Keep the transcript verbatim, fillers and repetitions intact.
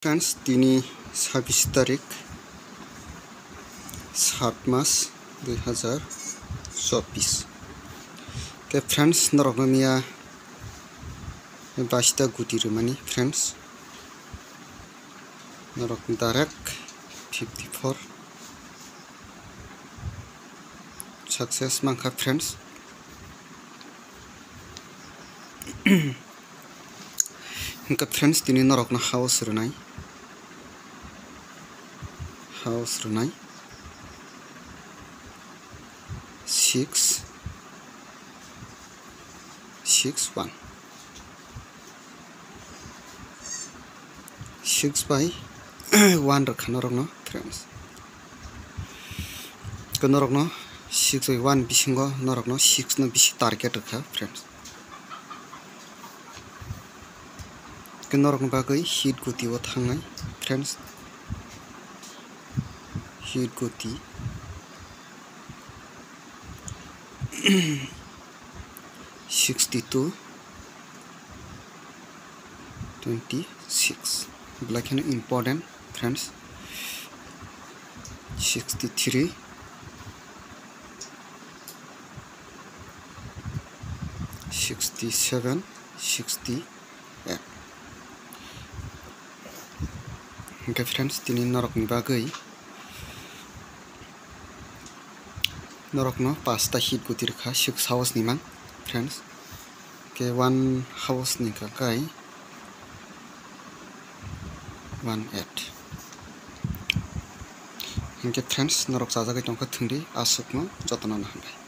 Friends, tini sabis tarik, sat mas, dui hazar chobis. Ke friends, norok no miya baista guti rwmani, friends. Norok direct fifty four success mankha, friends. Hingke friends, tini norokno house rwnai, house rwnai six, six one, six by one rwkha norokno, friends. Ke norokno six by one bisingo norokno six no bisi target rwkha, friends. Ke norokni bagwi hit guti o thangnai, friends. Hit guti sixty two, twenty six. Belai kheno important, friends. Sixty three, sixty seven, sixty eight. Hingke friends, tini norokni bagwi norokno pasta hit guti rwkha six house ni mang, friends. Ke one house ni kakai one eight. Hingke friends, norok chajagwi tongkha thwngdi, aswkno jotono hambai.